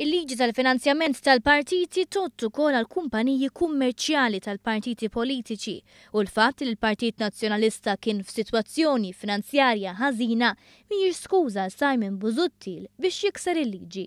Il-liġi tal-finanzjament tal-partiti tgħodd ukoll għall-kumpaniji kummerċjali tal-partiti politiċi u l-fatt li l-Partit Nazzjonalista kien f'sitwazzjoni finanzjarja ħażina mhijiex skuża għal Simon Busuttil biex jikser il-liġi.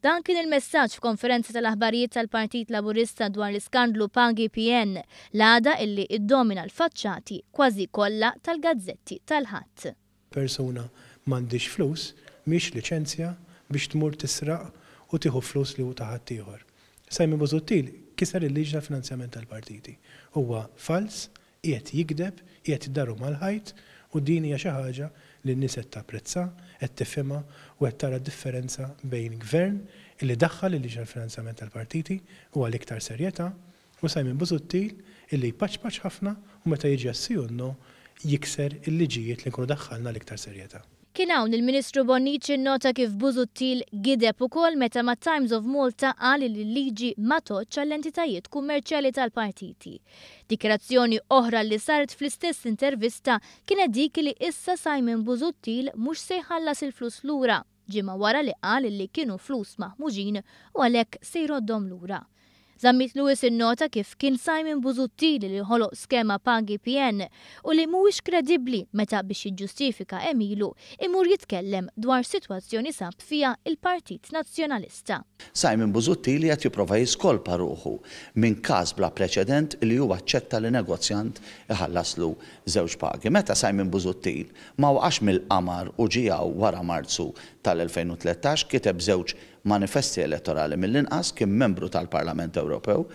Dan kien il-messaġġ f'konferenza tal-aħbarijiet tal-Partit Laburista dwar l-iskandlu Pagi PN l-għada illi iddomina l-faċċati kważi kollha tal-gazzetti tal-Ħadd. Persuna m'għandhiex flus mhix liċenzja biex tmur tisraq u tieħu flus li hu ta' ħaddieħor. Simon Busuttil kiser il-liġi tal-finanzjament tal-partiti. Huwa falz, qiegħed jigdeb, qiegħed daru mal-ħajt u din hija xi ħaġa li n-nies qed tapprezza, qed tifhimha u qed tara d-differenza bejn Gvern illi daħħal il-liġi tal-finanzjament tal-partiti u għal iktar serjetà u Simon Busuttil illi jpaċpaċ ħafna u meta jiġi għas-sì u n-no jikser il-liġijiet li nkunu daħħalna għal iktar serjetà. Kien hawn li l-Ministru Bonnici nnota kif Busuttil gideb ukoll meta mat-Times of Malta qal li l-liġi ma tgħoddx għall-entitajiet kummerċjali tal-partiti. Dikjarazzjoni oħra li saret fl-istess intervista kienet dik li issa Simon Busuttil mhux se jħallas il-flus lura, ġimgħa wara li qal li kienu flus maħmuġin u għalhekk se jroddhom lura. Zammit Lewis innota kif kien Simon Busuttil li ħoloq skema Pagi PN u li mhuwiex kredibbli meta biex jiġġustifika għemilu imur jitkellem dwar sitwazzjoni sab fiha il-Partit Nazzjonalista. Simon Busuttil qed jipprova jiskolpa ruħu minn każ bla preċedent li huwa aċċetta li negozjant iħallaslu żewġ pagi. Meta Simon Busuttil ma waqax mill-qamar u ġie hawn wara Marzu tal-2013 kiteb żewġ manifesti elettorali mill-inqas, kien membru tal-Parlament Ewropew,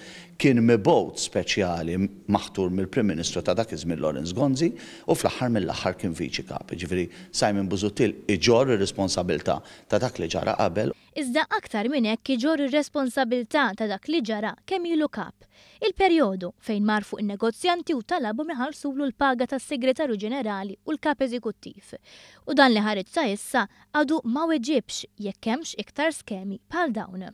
kien mibgħut speċjali maħtur mill-Prim Ministru ta' dak iż-żmien Lawrence Gonzi u fl-aħħar mill-aħħar kien viċi kap. Jiġifieri Simon Busuttil iġorr ir-responsabilità ta' dak li ġara qabel. Iżda aktar minn hekk iġorr ir-responsabilità ta' dak li ġara kemm ilu kap. Il-perjodu fejn mar fuq in-negozjanti u talabhom iħallsulu l-paga tas-Segretarju Ġenerali u l-Kap Eżekuttiv. U dan li ħareġ sa issa għadu ma weġibx jekk hemmx iktar skemi bħal dawn.